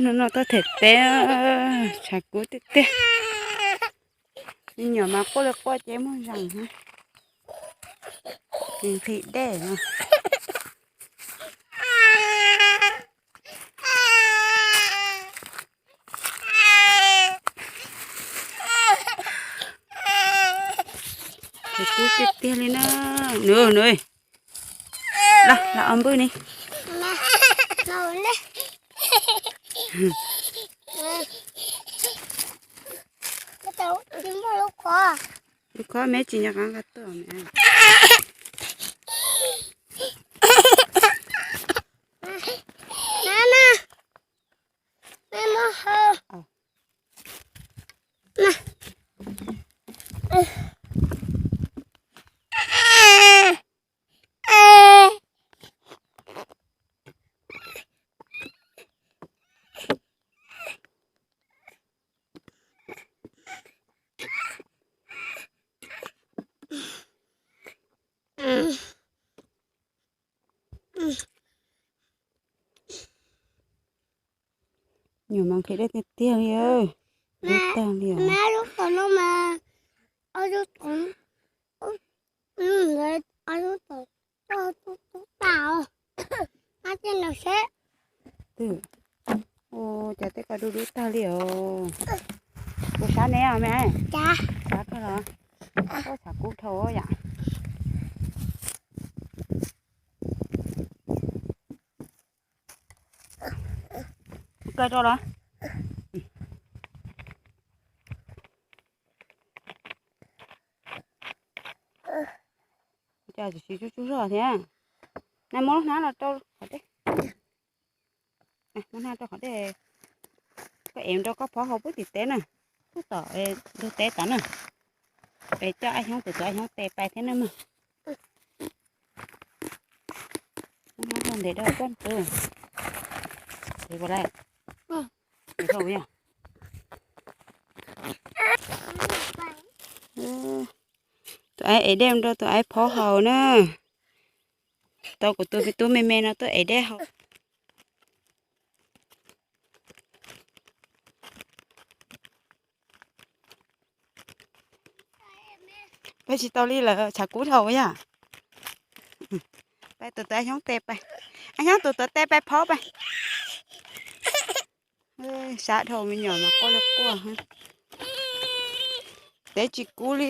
Hnub no tuaj them teb, tshav kub tiag tiag. Me nyuam mas quaj li quaj ces muag zees, nqhis dej no. Tshav kub tiag tiag li na. Nws, nws, los, los ua npwj ni. Lub khob me tsis nco qab nqa tuaj me. Nyuam mas nqhis dej tiag tiag li, dub tag li os. Lub tom no mas, ob lub tom, ob lub tom, tub tub tub tag os. Ab, tej no seb. Twb, ua cas tej ko dub dub tag li os. Puas sab neb os me? Sab kawg los? Ua tshav kub dhau yam. Kaw rau los. Cas tsis tsuj tsuj zog thiab. Nais, muab lub hnab no rau qhov dej. Muab hnab rau qhov dej. Koj ev rau koj phob hau pub tim teb na, pub tom ntug teb tod na. Es coj Ab Xyoob tus, tus Ab Xyoob tes pais thiab na mog. Muab hnab rau ntev rau koj tus. Ev puas lawm? Ev dhau yog. Tus Ab ev dej rau tus Ab phob haus na. Tau kuv tus me tub me me no tuaj ev dej haus. Peb tsis tau li lawm, tshav kub dhau yog. Peb tus tus Ab Xyoob tes pais, Ab Xyoob tus tus tes pais phob pais. Sab dhau, me nyuam mas quaj li quaj. Teb tsis kub li.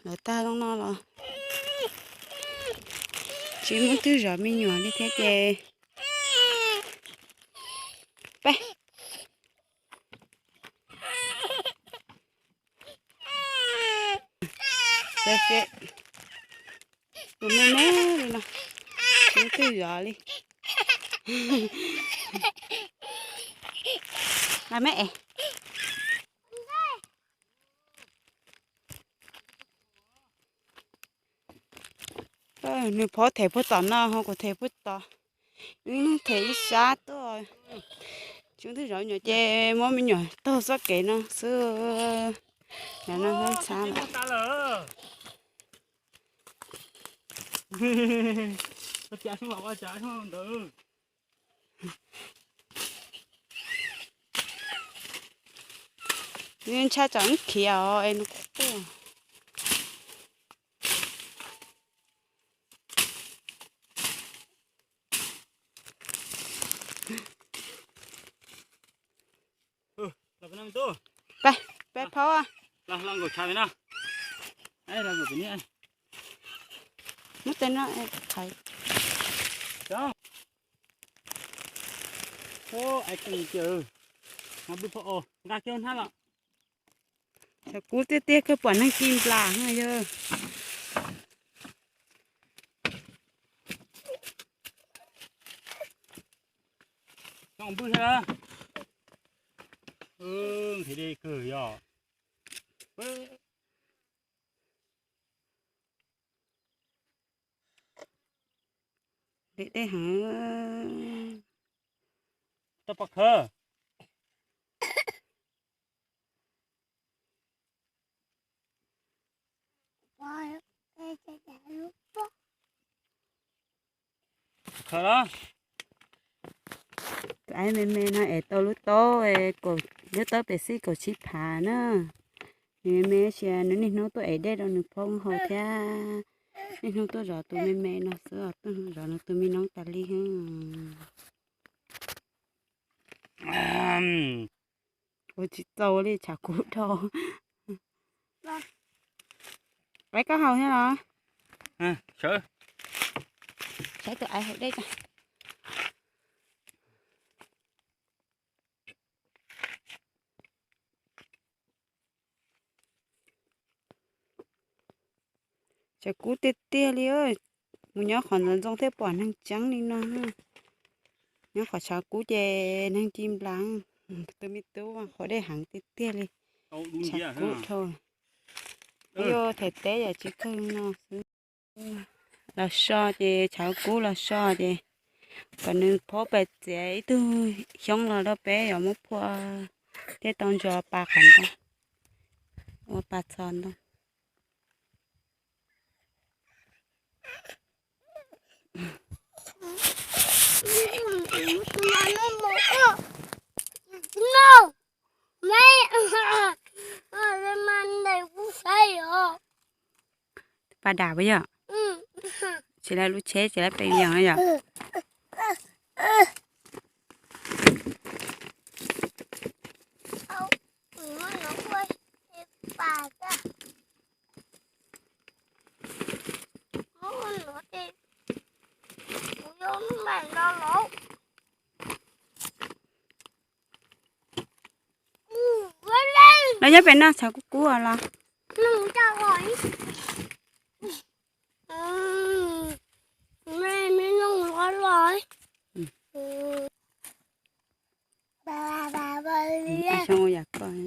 Lawv tag zoo no los tsis muaj twg zov me nyuam li thiab ces peb tus me me li no, tsis muaj twg zov li. Los me es. Nws phob them puag tom no ho kuv them puag tod. Wb neeg them ib sab tuaj. Tsis muaj twg zov me nyuam ces muab me nyuam taug txoj kev no xwb. Yog no ntxhab lawm. Nws ntshai tsam wb khiav os es nws quaj. Peb, peb phaub. Muab tej no thaiv. Nqa kiag hnab los. Tshav kub tiag tiag kawg pom neeg ci nplas yog. Nqhis dej kawg yog. Dej dej heev. Tau pom khawv. Khawv los. Tus aib me me no ev tau lub taub, lub taub pem xij kaum tsib phav na. Nws me me sia nws niaj hnub tuaj ev dej rau nws phob haus thiab, niaj hnub tuaj zov tus me me no xwb, tuaj zov nws tus me noob tas li. Ua tsis txaus li, tshav kub dhau. Aib koj haus thiab los? Saib tus aib haus dej tso. Tshav kub tiag tiag li. Mus nyob qhov ntxoov ntxoo thiaj pom neeg tseeb li no. Nyob qhov tshav kub ces neeg ci nplas. Tus me tub haus dej heev tiag tiag li. Tshav kub dhau. Yog them teb yam tsis kawg no xwb. Los so ces tshav kub los so ces kom nws phob pes txiav ib tug xyoob los rau peb yuav muab phua thiaj tau ntso pa qhov ntoo, ua pa txho ntoo. Pa dam puas yog? Tsis lawv lub tsheb tsis lawv pes yees yom? Los nyob pem no tshav kub kub los. Xyoo yam koj.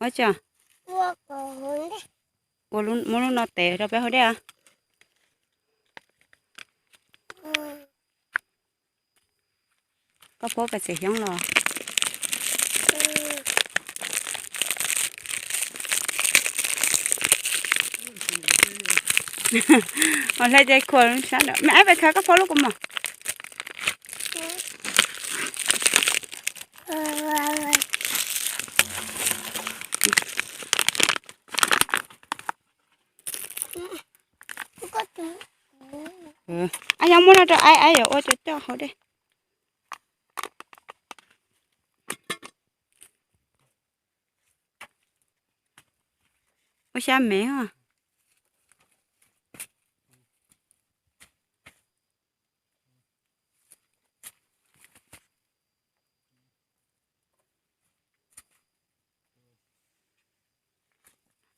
Ua tso. Ua muab lub no tev rau peb haus dej os. Koj phob pes txiav xyoob los. Ua hle ces khuam sab nram me aib pes khav koj phob lub kua muag. Aib, yog muab no rau aib, aib yuav ua cov coj haus dej. Ua xya mev os.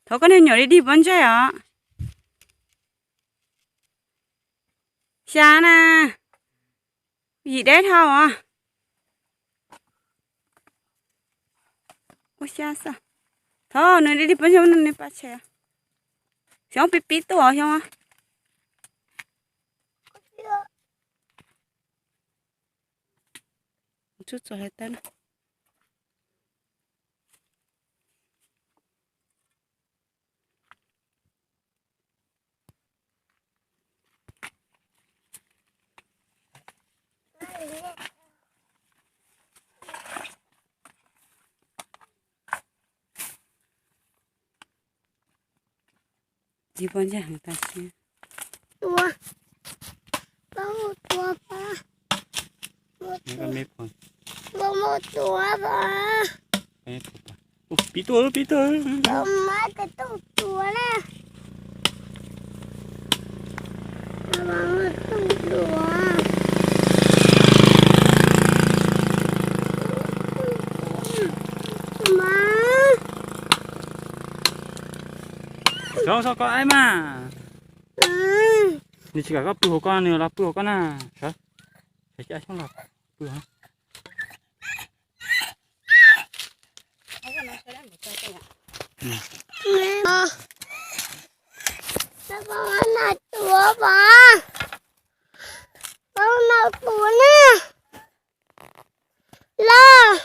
Thov koj niag nyuam li dig pob ntseg os. Xya na, yim deb dhau os. Ua xya xwb. Thov nws li pob ntseg no nws pas tshem. Xyov pib pib tuaj xyov. Txhub txhua hais tawb na. Yig pob ntseg heev tas siab. Tua, tua, tua, tua, tua, tua, tua. Pib tuaj, pib tuaj. Tua mas koj tuaj tua na. Mas. Cov so koj aib mas. Nws tsis kam koj pw hauv koj, nws los pw hauv koj na. Sawv, sawv caj xyoob los pw hauv. Los,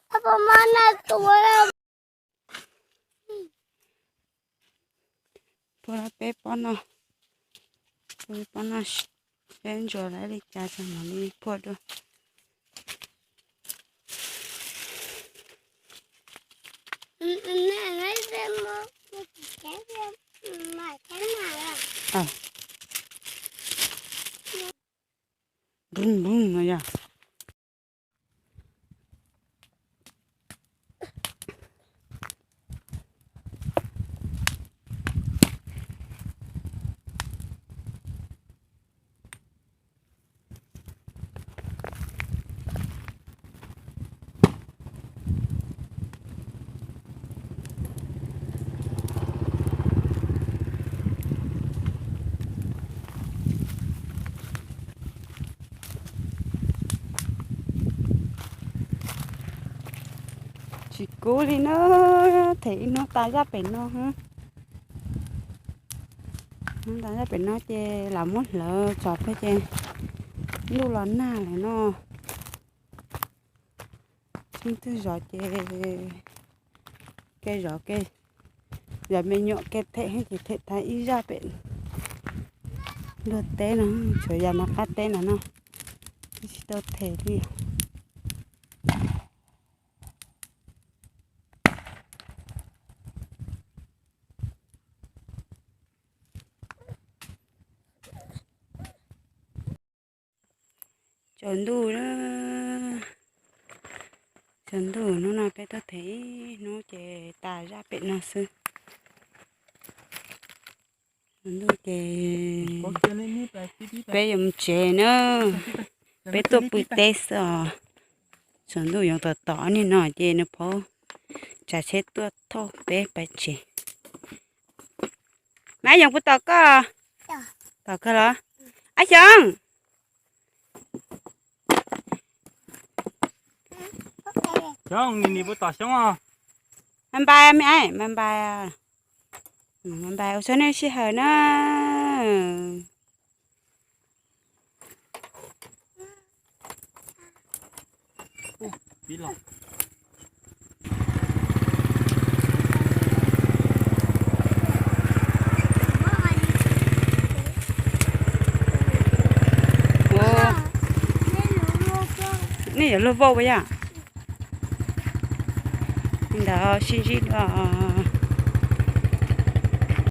pab pab mab na tua. Phua peb pob no, phua pob no, peb ntsuas lawv li cas tso mam li phua dua. Npum npum no yog. Tsis kub li na, them ib hnub tas zaj pem no. Hnub tas zaj pem no ces lam muab hlawv tso peb ces ntuj los nag lawm no. Tsheej twg zov ces kev zov kev, yam me nyuam kev them ces them tag ib zaj pem luag teb no, tshuav yam no qab teb no no, tsis tau them li. Tsaus ntuj, tsaus ntuj hnub no peb tuaj them ib hnub ces tas zaj pem no xwb. Tsaus ntuj ces peb yuav mus tsev na, peb tuaj pw teb xwb os. Tsaus ntuj yuav tom tom niag no ces nws phaub tsav tsheb tuaj thauj peb pais tsev. Mab Yoov puas tom koj? Tom kawg los? Ab Xyooj, npais me, npais, npais ua tsaug nej sij hawm na. Nej yuav luag vauj puas yog? Li ntawd sib ntsib dua.